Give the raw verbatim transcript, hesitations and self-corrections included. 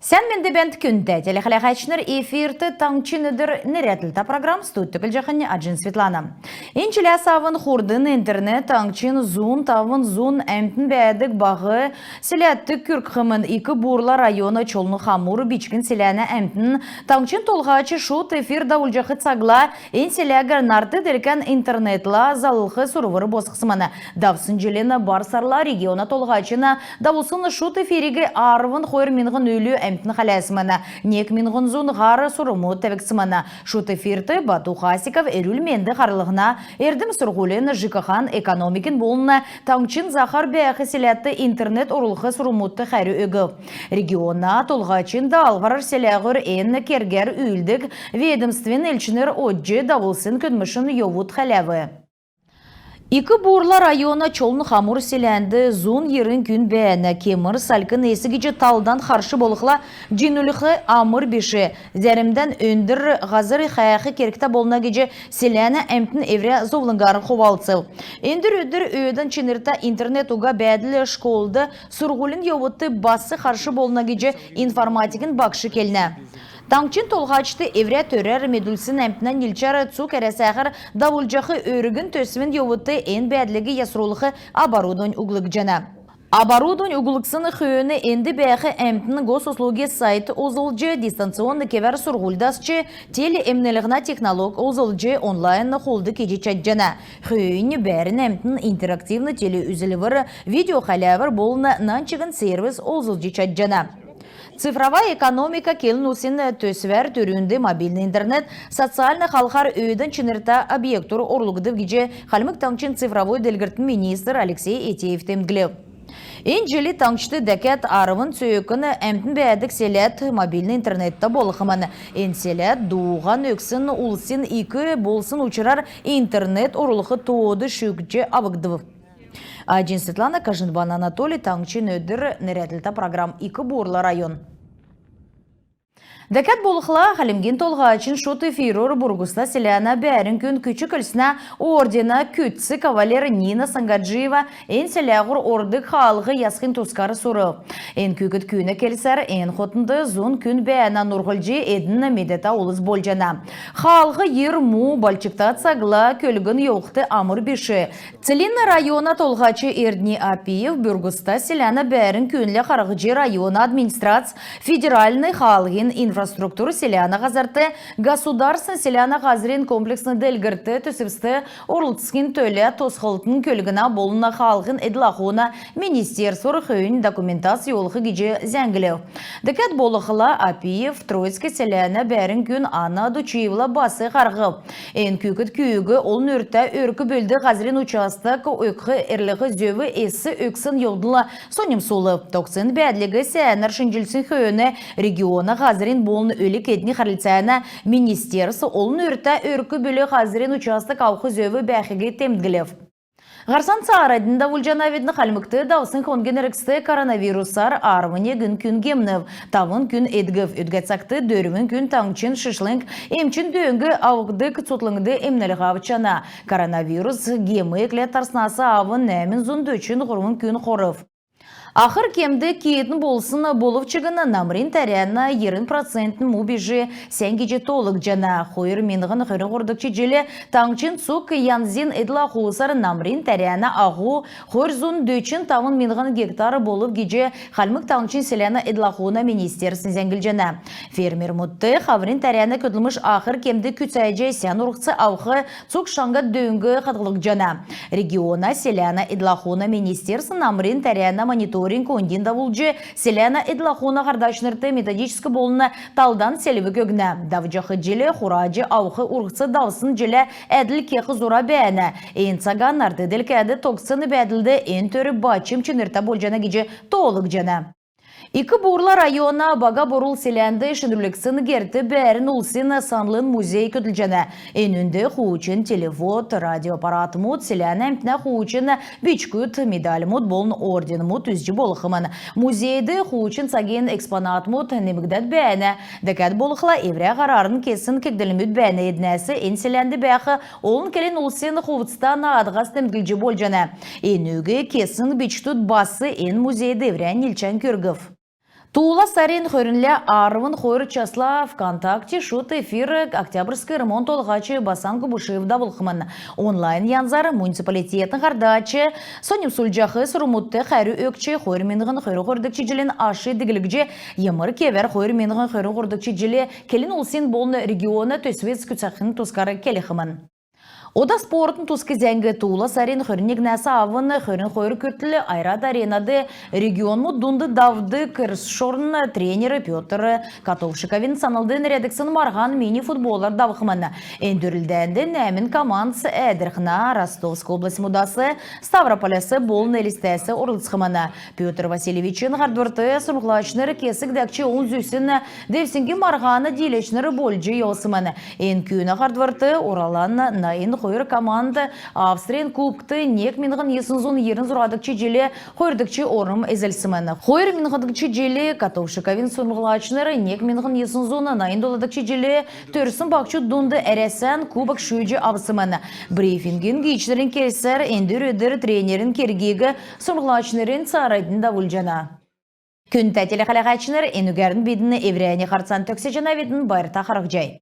Сән менд бәәнт, күндтә телехәләһәчнр! Эфирт «Таңһчин өдр» нерәдлтә программ. Студьд Түклҗәхнә Аҗин Светлана. Эн җиләс авн хурдн интернет таңһчин зун тавн зун әмтн бәәдг баһ селәдт күргхмн. Ик-Бурла района Чолн-Хамур бичкн селәнә әмтн таңһчин Толһач шуд эфир давулҗах цагла эн селәгәр нарт делкән интернетла заллх сурвр босхсмн. Давсн җилин бар сарла региона Толһачин давулсн шуд эфириг арвн хойр миңһн үлү әмтн хәләсмн. Нег миңһн зун һар сурврмуд тәвгдсмн. Шуд эфирт Бату Хасиков эрүл-менд харлһна, эрдм-сурһулин, ЖКХ-н, экономикин болн таңһчин захар бәәх селәдт интернет орулх сурврмудт хәрү өгв. Региона Толһачин даалһврар селәһүр эн кергәр үүлддг ведомствин элчнр одҗ, давулсн көдлмшин йовуд хәләв. Ик-Бурла района Чолн-Хамур селәнд зун йирн күн бәәнә. Кемр салькн эс гиҗ талдан харш болхла, җиңнүлх амр биш. Зәрмдән өндр һазр хәәх кергтә болна гиҗ селәнә әмтн эврә зовлңгар хувалцв. Эндр өдр өөдән чинртә интернет уга бәәдл школд, сурһулин йовудт бас харш болна гиҗ информатикин багш келнә. Таңһчин Толһачд эврә төрәр медүлсн әмтнә нилчәр цуг Әрәсәһәр давулҗах өргн төсвин йовудт эн бәәдлиг ясрулх оборудовань углгдҗана. Оборудовань углгдсн хөөн энд бәәх әмтн Госуслуги сайт олзлҗ, дистанционн кевәр сурһуль дасч, телеэмнлһнә технолог олзлҗ онлайн хулд кеҗ чадҗана. Хөөннь бәәрн әмтн интерактивн телеүзлвр, видеохәләвр болн нань чигн сервис олзлҗ чадҗана. «Цифровая экономика» келн-улсин төсвәр түрүнд мобильн интернет социальн халхар өөдән чинртә объектур орулгдв гиҗ Хальмг Таңһчин цифровой делгрлтин министр Алексей Этеев темдглв. Эн җил таңһчд дәкәд арвн цөөкн әмтн бәәдг селәд мобильн интернеттә болхмн. Эн селәд дууһан өгсн улсин ик болсн учрар интернет орулх тоод шүүҗ авгдв. Аҗин Светлана, Кажинбан Анатолий, «Таңһчин өдр» нерәдлтә программ, Ик-Бурла район. Дәкәд болхла, Хальмгин Толһачин шуд эфирүр Бургуста селәнә бәәрн күн Күч-көлснә ордена күцц кавалер Нина Сангаджиева эн селәһүр ордг хаалһ ясхин тускар сурв. Эн күүкд күүнә келсәр, эн хотнд зун күн бәәнә. Нурһлҗ эдн медәтә улс болҗана. Хаалһ йир му балһчгта цагла көлгн йовхд амр биш. Целинн района толһач Эрдни Апиев Бургуста селәнә бәәрн күүнлә харһҗ, района администрац, федеральн хаалһин инфраструктур селәнә һазрт государственн селәнә һазрин комплексн делгрлтин төсвст орлцхин төлә тосхлтын, көлгнә болн хаалһин эдл-ахуна министерствур хөөннь документац йовулх гиҗ зәңглв. Дәкәд болхла, Апиев Троицк селәнә бәәрн күн Анна Дучиевала бас харһв. Эн күүкд күүг олн үртә өрк-бүлд һазрин участк өгх эрлһ зөв эс өгсн йовдл соньмсулв. Тогтсн бәәдлиг сәәнәр шинҗлсн хөөн региона һазрин болн өлг-эдин хәрлцәнә министерств олн үртә өрк-бүл һазрин участк авх зөв бәәхиг темдглв. Һарцан цааранднь давулҗанавидн. Хальмгт давсн хонгин эргцд коронавирусар арвн негн күн гемнв, тавн күн эдгв. Өдгә цагт дөрвн күн таңһчин шишлң эмчин дөң авгддг цутхлңд эмнлһ авчана. Коронавирус гем экләд тарснас авн нәәмн зун дөчн һурвн күн хорв. Ахр кемд киитн болсн болв чигн, намрин тәрәнә йирн процентнь му биш сән гиҗ тоолгдҗана. Хойр миңһн хөрн һурвдгч җил таңһчин цуг янзин эдл-ахусар намрин тәрәнә аһу хойр зун дөчн тавн миңһн гектар болв гиҗ Хальмг Таңһчин селәнә эдл-ахуна министерств зәңглҗәнә. Фермермүдт хаврин тәрәнә көдлмш ахр кемд күцәҗ, сән урһц авх цуг шаңһа дөң хадһлгдҗана. Региона селәнә эдл-ахуна министерств намрин тәрәнә мониторинг оньдин давулҗ, селәнә эдл-ахуна һардачнрт методическ болн талдан селвг өгнә. Давҗах җил хураҗ авх урһц давсн җиллә әдл кех зура бәәнә. Эн цага нарт делкәд тогтсн бәәдлд эн төр бачм чинртә болҗана гиҗ тоолгдҗана. Ик-Бурла района Бага Бурул селәнд шинрүлгдсн герт бәәрн улсин санлын музей көдлҗәнә. Энүнд хуучн телефон, радиоаппаратмуд, селәнә әмтнә хуучн бичгүд, медальмуд болн орденмуд үзҗ болхмн. Музейд хуучн цагин экспонатмуд немгдәд бәәнә. Дәкәд болхла, эврә һарарн кесн кегдлмүд бәәнә. Эднәс эн селәнд бәәх олн келн улсин хувцта наадһас темдглҗ болҗана. Энүг кесн бичкдүд бас эн музейд эврән нилчән күргв. Туула сарин хөрнлә арвн хойр часла ВКонтакте шуд эфир Октябрьск района толһач Басан Кубушев давулхмн. Онлайн янзар муниципалитетин һардач соньмсулҗах сурврмудт хәрү өгч, хойр миңһн хөрн хойрдгч җилин аш диглгдҗ, ямр кевәр хойр миңһн хөрн хойрдгч җил келн улсин болн региона төсвс күцәхин тускар келхмн. Ода спортын туск зәңг. Туула сарин хөрн негнәс авн хөрн хойр күртл «Ойрат-Аренад» регионмуд дунд давдг «Кросшорн» тренер Пётр Котовщиковин санлд нерәдгдсн марһан мини-футболар давхмн. Эн дөрлдәнд нәәмн командс Әәдрхнә, Ростовск областьмудас, Ставрополяс болн Элстәс орлцхмн. Пётр Васильевичин һардврт сурһмҗлачнр кесг дәкҗ олн зүсн девсңгин марһана дииләчнр болҗ йовсмн. Эн күүнә һардврт оралан найн хойр команд Австрин кубкт нег миңһн йисн зун йирн зурһадгч җил хойрдгч орм эзлсмн. Хойр миңһдгч җил Котовщиковин сурһмҗлачнр нег миңһн йисн зун найн доладгч җил төрсн баһчуд дунд Әрәсән кубок шүүҗ авсмн. Брифингин гиичнрин келсәр, эндр өдр тренерин кергиг сурһмҗлачнрин цааранднь давулҗана. Күндтә телехәләһәчнр, энүгәрн бидн эврәннь һарцан төгсәҗәнәвидн. Байрта харһцхай.